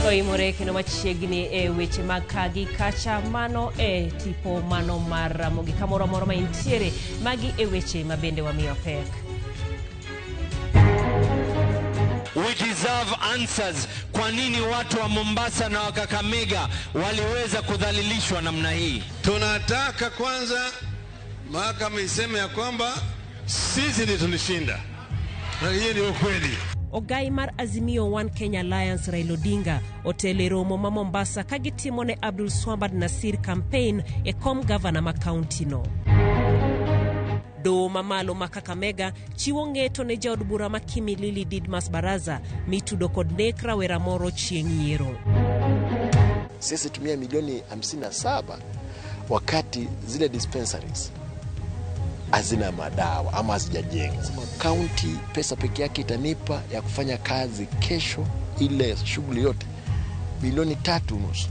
Oimore kendo machiegni e weche mag kagi kacha mano e tipo mano mar Ramogi kamoro amora ma intiere. Magi e weche ma bende wamiyo pek. We deserve answers. Kwa nini watu wa Mombasa na wa Kakamega waliweza kudhalilishwa namna hii? Tunataka kwanza mahakama iseme ya kwamba sisi ndio tulishinda, na hiyo ndio ukweli. Ogai mar Azimio One Kenya Alliance Raila Odinga otelo e romo ma Mombasa ka gitimo ne Abdul Swamad Nasir campaign e kom gavana ma kaunti no. Doho mamalo ma Kakamega chiwo ng'eto ne jaod bura ma Kimilili Didmas Baraza mitudo kod nek rawera moro chieng' yiero. Sisi tumia milioni 57 wakati zile dispensaries hazina madawa ama hazijajenga. Sema county pesa peke yake itanipa ya kufanya kazi kesho ile shughuli yote milioni 3.5.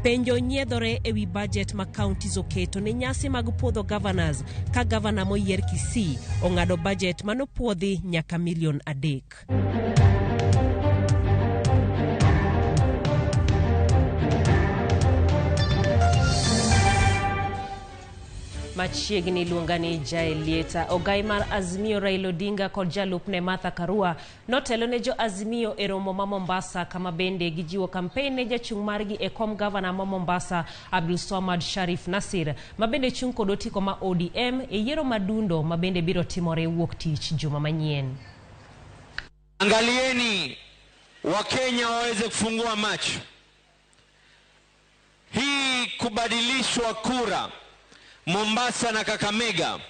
Penjo nyiedhore ewi budget ma counties oketo ne nyasi mag puodho governors ka gavana moyier Kisii ong'ado budget manopuodhi nyaka milion 3. Machiegni luonga ni Jaelieta. Ogai mar Azimio Raila Odinga kod jalupne Martha Karua notelo ne jo Azimio e romo ma Mombasa kama bende gijiwo campaign ne jachung' margi e kom gavana ma Mombasa Abdul Swamad Sharif Nasir ma bende chung' kod otiko ma ODM e yiero madundo ma bende biro timore wuok tich juma manyien. Angalieni Wakenya waweze kufungua macho. Hii kubadilishwa kura Mombasa na Kakamega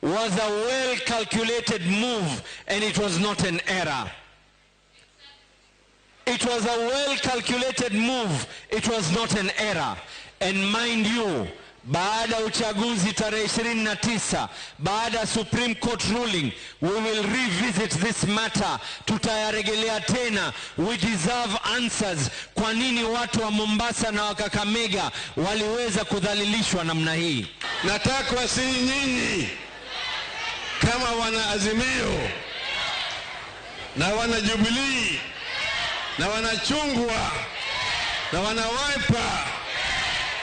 was a well calculated move and it was not an error. It was a well calculated move, it was not an error. And mind you, baada ya uchaguzi tarehe 29, baada ya Supreme Court ruling, we will revisit this matter. Tutayarejelea tena. We deserve answers. Kwa nini watu wa Mombasa na wa Kakamega waliweza kudhalilishwa namna hii? Nataka wasihi nyinyi kama wana Azimio na wana Jubilee na wana Chungwa na wana Wiper,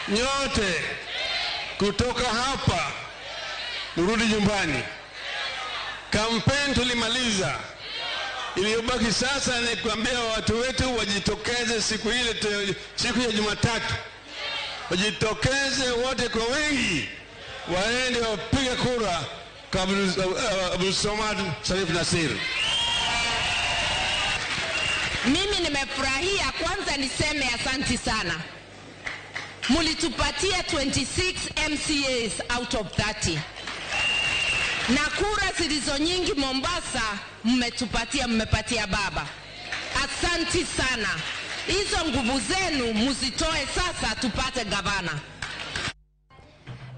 nyote kutoka hapa mrudi nyumbani. Kampeni tulimaliza, iliyobaki sasa ni kuambia watu wetu wajitokeze siku ile, siku ya Jumatatu, wajitokeze wote kwa wingi, waende wapige kura kwa Abdul Swamad Sharif Nasir. Mimi nimefurahia, kwanza niseme asanti sana. Mulitupatia 26 MCAs out of 30. Na kura zilizo nyingi Mombasa mmetupatia, mmepatia baba. Asanti sana. Hizo nguvu zenu muzitoe sasa tupate gavana.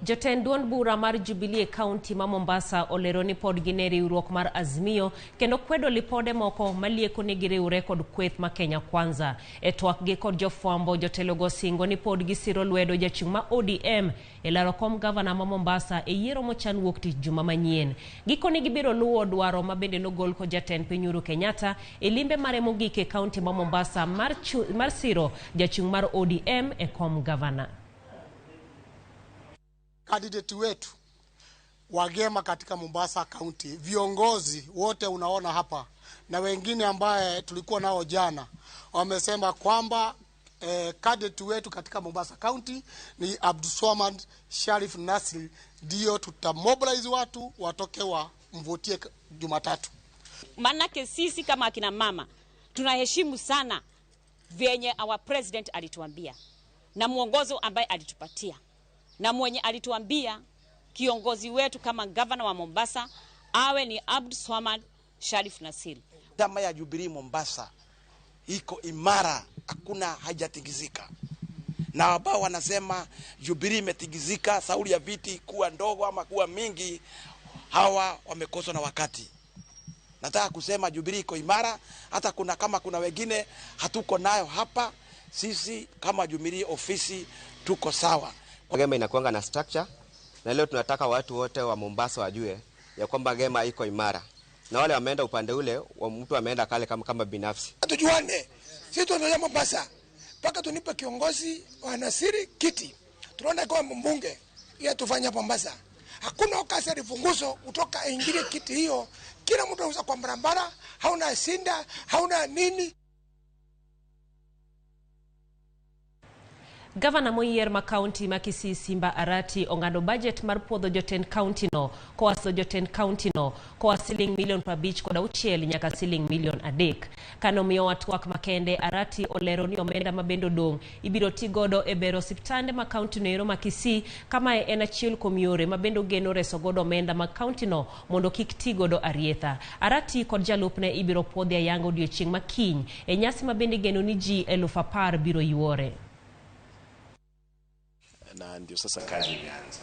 Jotend duond bura mar Jubilee e kaunti ma Mombasa olero ni pod gin e riwruok mar Azimio kendo kwedo lipode moko malieko ni giriwre kod kweth ma Kenya Kwanza. E twak gi kod jofwambo, jotelogo singo ni pod gisiro lwedo jachung' ma ODM e laro kom gavana ma Mombasa e yiero mochan wuok tich juma manyien. Gikone gibiro luwo dwaro ma bende nogol kod jatend piny Uhuru Kenyatta e limbe mare mogik e kaunti ma Mombasa mar siro jachung' mar ODM e kom gavana. Candidate wetu wagema katika Mombasa County, viongozi wote unaona hapa na wengine ambaye tulikuwa nao jana wamesema kwamba candidate wetu katika Mombasa County ni Abdulswamad Sharif Nasir, ndio tutamobilize watu watoke wamvotie Jumatatu. Manake sisi kama akina mama tunaheshimu sana vyenye our president alituambia na mwongozo ambaye alitupatia na mwenye alituambia kiongozi wetu kama governor wa Mombasa awe ni Abdulswamad Sharif Nasir. Chama ya Jubilee Mombasa iko imara, hakuna haijatingizika. Na ambao wanasema Jubilee imetingizika, sauli ya viti kuwa ndogo ama kuwa mingi, hawa wamekoswa na wakati. Nataka kusema Jubilee iko imara, hata kama kuna wengine hatuko nayo hapa, sisi kama Jubilee ofisi tuko sawa. Gema inakuanga na structure, na leo tunataka watu wote wa Mombasa wajue ya kwamba Gema iko imara. Na wale wameenda upande ule, wa mtu ameenda kale kama binafsi. Tujuane. Sisi tunaendelea Mombasa mpaka tunipe kiongozi wa Nasiri kiti. Tunaona kwa mbunge ya tufanya Mombasa. Hakuna kazi alifunguzo kutoka aingilie kiti hiyo. Kila mtu anauza kwa barabara, hauna sinda, hauna nini. Gavana moyier ma kaunti ma Kisii Simba Arati ong'ado budget mar puodho jotend kaunti no koa jotend kaunti no koa siling milion 56 nyaka siling milion 3. Kanomiyowa twak makende, Arati olero ni omenda ma bende odong' ibiro ti godo e bero osiptande ma kaunti no ero ma Kisii. Kamae en achiel kuom yore ma bende ogeno reso godo omenda mag kaunti no mondo kik ti godo arietha. Arati kod jalupne ibiro puodhi ayanga odiochieng' ma kiny e nyasi ma bende igeno ni ji 10,000 biro yuore. Na ndio sasa kazi imeanza.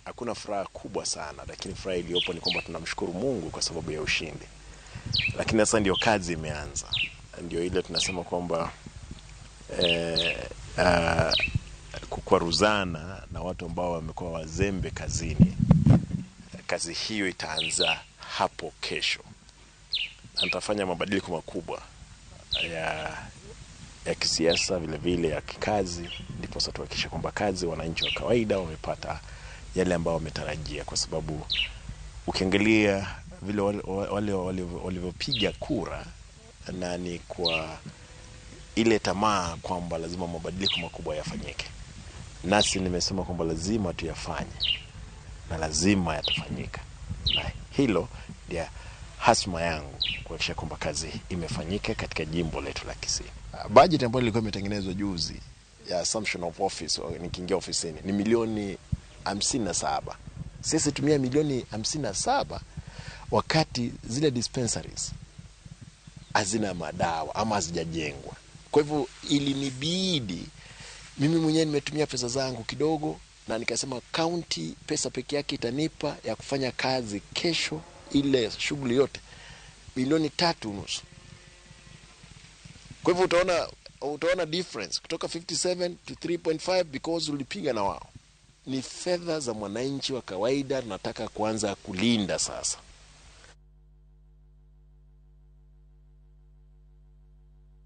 Hakuna furaha kubwa sana, lakini furaha iliyopo ni kwamba tunamshukuru Mungu kwa sababu ya ushindi. Lakini sasa ndio kazi imeanza. Ndio ile tunasema kwamba kukwaruzana na watu ambao wamekuwa wazembe kazini. Kazi hiyo itaanza hapo kesho. Na nitafanya mabadiliko makubwa ya kisiasa, vile vile ya kikazi, ndipo sasa tuhakikishe kwamba kazi wananchi wa kawaida wamepata yale ambao wametarajia, kwa sababu ukiangalia vile wale walivyopiga kura na ni kwa ile tamaa kwamba lazima mabadiliko makubwa yafanyike. Nasi nimesema kwamba lazima tuyafanye na lazima yatafanyika, na hilo ndio hasma yangu, kuhakikisha kwamba kazi imefanyika katika jimbo letu la Kisii. Budget ambayo ilikuwa imetengenezwa juzi ya assumption of office, nikiingia ofisini, ni milioni 57. Sisi tumia milioni 57 wakati zile dispensaries hazina madawa ama hazijajengwa. Kwa hivyo ilinibidi mimi mwenyewe nimetumia pesa zangu kidogo, na nikasema county pesa peke yake itanipa ya kufanya kazi kesho ile shughuli yote milioni 3.5. Kwa hivyo utaona difference kutoka 57 to 3.5 because ulipiga na wao. Ni fedha za mwananchi wa kawaida tunataka kuanza kulinda sasa.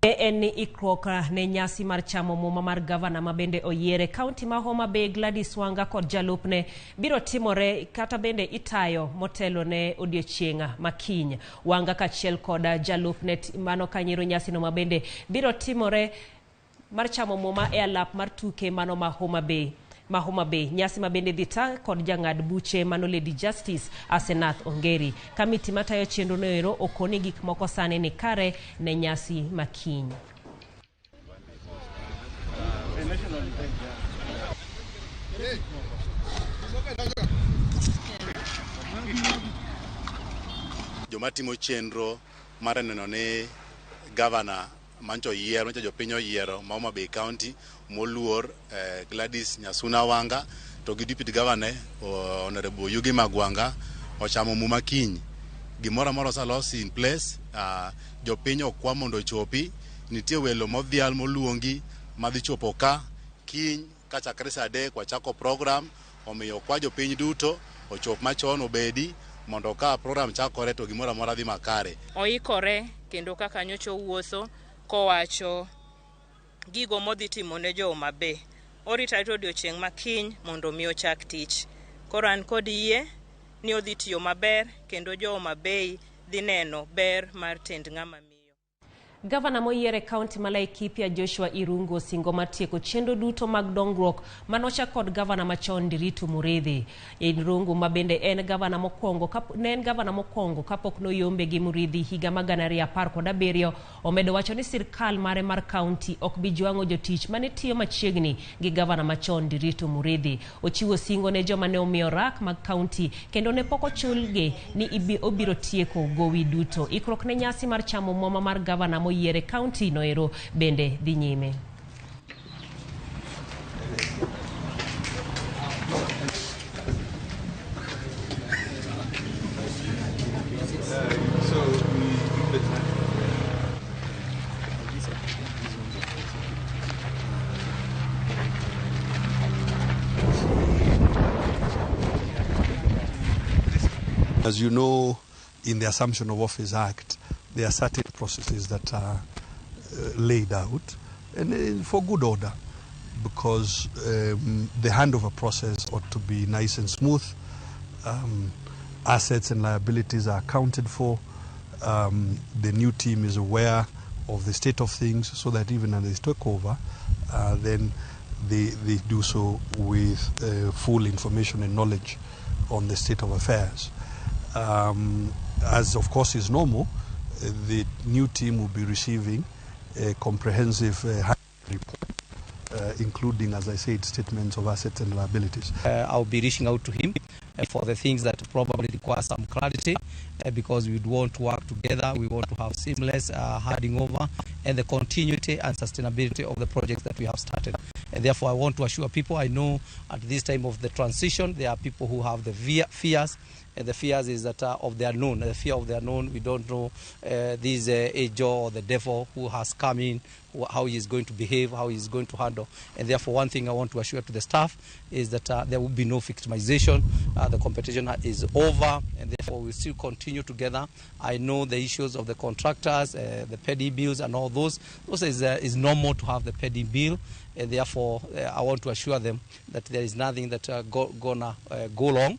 En ni ikruok ne nyasi mar chamo muma mar gavana ma bende oyiere kaunti ma Homa Bay Gladys Wanga kod jalupne biro timore kata bende itayo motelo ne odiochieng' makiny. Wanga kaachiel kod jalupne mano kanyero nyasi no ma bende biro timore mar chamo muma e alap mar tuke mano ma Homa Bay. Homa Bay nyasi ma bende dhi ta kod jang'ad buche mano Lady Justice Asenath Ongeri. Kamiti matayo chenro no ero okoni gik moko sani ni kare ne nyasi makiny. Joma timo chenro mar neno ni gavana mancho yiero, mancho jopiny oyiero ma Homa Bay County moluor Gladys Nyasuna Wanga to gi deputy governor Honorable Yugi Magwanga ochamo muma kiny. Gimoro amora oselosi in place, jopiny okwa mondo ochopi, nitie welo modhial moluongi madhi chopo ka kiny kachakre saa 3 wachako program, omiyo okwa jopiny duto ochop machon obedi mondo ka program chakore to gimoro amora dhi makare. Oikore kendo kaka nyocha owuotho kowacho gigo modhi timo ne jo Homa Bay. Orito arita odiochieng' makiny mondo mi ochak tich. Koro an kod yie ni odhi tiyo maber kendo jo Homa Bay dhi neno ber mar tend ng'ama miyo. Gavana moyier e kaunti ma Laikipia Joshua Irungu osingo mar tieko chenro duto mag dongruok manochak kod gavana machon Ndiritu Muriithi. Irungu ma bende en gavana mokwongo ne en gavana mokwongo kapok noyombe gi Muriithi higa mar 2017, omedo wacho ni sirkal mare mar kaunti ok bi jwang'o jotich mane tiyo machiegni gi gavana machon Ndiritu Muriithi. Ochiwo singo ne joma ne omiyo rak mag kaunti kendo ne pok ochulgi ni obiro tieko gowi duto. Ikruok ne nyasi mar chamo muma mar gavana moyiere kaunti noero bende dhi nyime. As you know, in the Assumption of Office Act, there are certain processes that are laid out, and for good order, because the handover process ought to be nice and smooth. Assets and liabilities are accounted for. The new team is aware of the state of things, so that even as they take over, then they do so with full information and knowledge on the state of affairs. As of course is normal, the new team will be receiving a comprehensive report, including, as I said, statements of assets and liabilities. I'll be reaching out to him for the things that probably require some clarity, because we'd want to work together. We want to have seamless handing over and the continuity and sustainability of the projects that we have started. And therefore, I want to assure people, I know at this time of the transition, there are people who have the fears, and the fears is that of the unknown, the fear of the unknown. We don't know this angel or the devil who has come in, how he is going to behave, how he is going to handle. And therefore, one thing I want to assure to the staff is that there will be no victimization. The competition is over, and therefore we still continue together. I know the issues of the contractors, the petty bills and all those. Those is normal to have the petty bill, and therefore I want to assure them that there is nothing that gonna go wrong.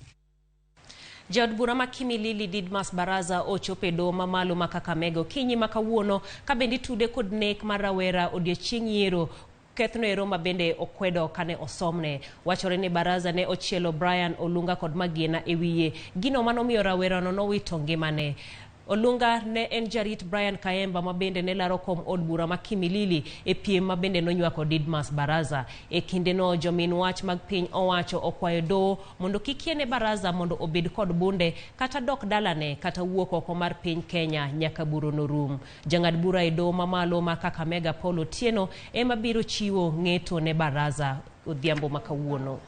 Jaod bura ma Kimilili Didmas Baraza ochopo e doho mamalo ma Kakamega okinyi ma kawuono ka bende itude kod nek mar rawera odiochieng' yiero. Kethno ero ma bende okwedo kane osomne. Wachore ni Baraza ne ochielo Brian Olunga kod magina e wiye, gino manomiyo rawerano nowito ngimane. Olunga ne en jarit Brian Kaemba ma bende ne laro kom od bura ma Kimilili e piem ma bende nonywako Didmas Baraza. E kindeno jomin wach mag piny owacho okwayo doho mondo kik yiene Baraza mondo obed kod bunde kata dok dalane kata wuok oko mar piny Kenya nyaka buro norum. Jang'ad bura e doho mamalo ma Kakamega Paul Otieno ema biro chiwo ng'eto ne Baraza odhiambo ma kawuono.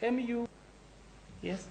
MU. Yes.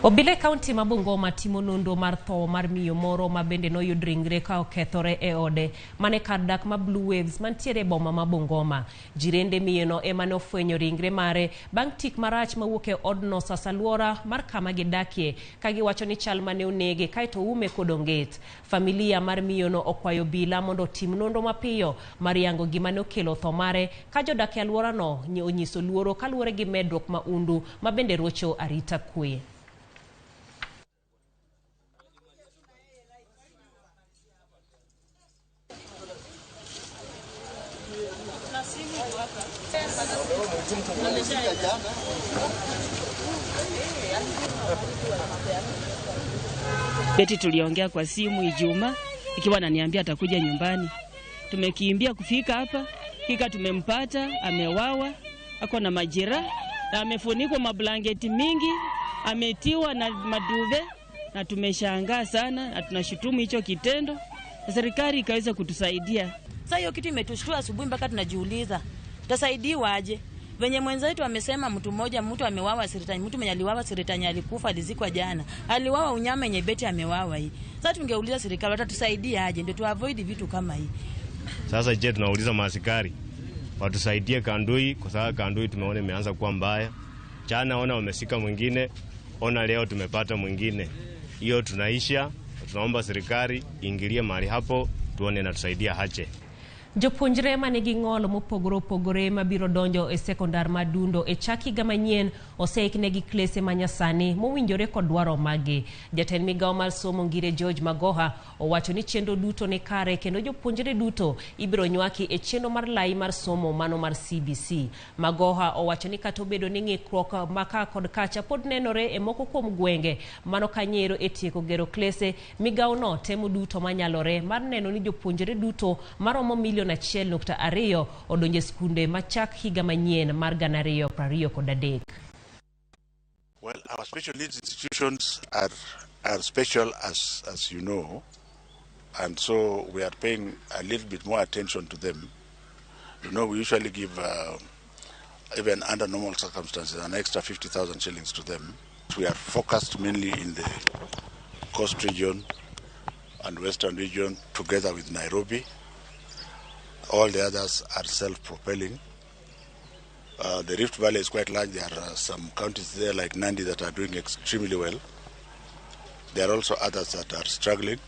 Obile kaunti ma Bungoma timo nonro mar tho mar miyo moro ma bende noyud ringre ka okethore e ode mane kar dak ma Blue Waves mantiere e boma ma Bungoma. Jirende miyono ema ne ofwenyo ringre mare bang' tik marach mawuok e odno sasa luora mar kama gidakie, ka giwacho ni chal mane onege kaeto oume kod onget. Familia mar miyono okwayo obila mondo otim nonro mapiyo mar yango gima ne okelo tho mare, ka jodak e alworano onyiso luoro kaluwore gi medruok maundu ma bende rocho arita kwe. Beti tuliongea kwa simu Ijumaa ikiwa ananiambia atakuja nyumbani. Tumekimbia kufika hapa, kika tumempata, amewawa, ako na majeraha, na amefunikwa mablanketi mingi, ametiwa na maduve, na tumeshangaa sana na tunashutumu hicho kitendo. Serikali ikaweza kutusaidia. Sasa hiyo kitu imetushtua asubuhi mpaka tunajiuliza tutasaidiwa aje? Venye mwenzetu amesema mtu mmoja, mtu amewawa Siritani, mtu mwenye aliwawa Siritani alikufa, alizikwa jana. Aliwawa unyama yenye Beti amewawa hii. Sasa tungeuliza serikali watatusaidia aje ndio tu avoid vitu kama hii. Sasa je, tunauliza maaskari watusaidie Kandui, kwa sababu Kandui tumeona imeanza kuwa mbaya. Jana ona wamesika mwingine, ona leo tumepata mwingine. Hiyo tunaisha, tunaomba serikali ingilie mahali hapo tuone inatusaidia hache. Jopuonjre manigi ng'ol mopogore opogore mabiro donjo e sekondar madundo e chak higa manyien oseiknegi klese manyasani mowinjore kod dwaro magi. Jatend migawo mar somo Ngire George Magoha owacho ni chenro duto ni kare kendo jopuonjre duto ibiro nywaki e chenro mar lai mar somo mano mar CBC. Magoha owacho ni kata obedo ni ng'ikruok maka kod kacha pod nenore e moko kuom gwenge mano Kanyero e tieko gero klese, migawo no temo duto manyalore mar neno ni jopuonjre duto maromo milion 1.2 odonje skunde machak higa manyien mar 2023. Well, our special needs institutions are special, as you know, and so we are paying a little bit more attention to them. You know, we usually give, even under normal circumstances, an extra 50,000 shillings to them. We are focused mainly in the coast region, and Western region together with Nairobi. All the others are self-propelling. The Rift Valley is quite large. There are some counties there like Nandi that are doing extremely well. There are also others that are struggling,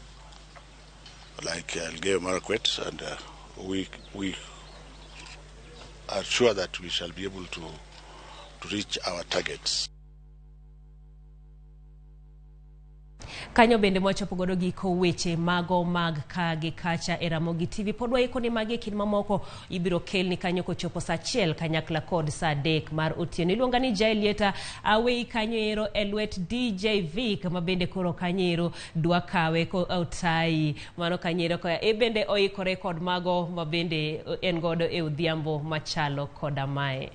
like Elgeyo Marakwet, and we are sure that we shall be able to reach our targets. Kanyo bende mwachopo godo giko weche mago mag ka gi kacha e Ramogi TV. Pod waiko ni magi e kind mamoko ibiro kelni kanyo kochopo saa 1 kanyakla kod saa 3 mar otieno. Iluonga ni Jael Lieta, aweyi kanyo ero e lwet DJ Vic ma bende koro kanyo ero dwa kawe ko otayi. Mano kanyo ero koya e bende oikore kod mago ma bende en godo e odhiambo machalo koda mae.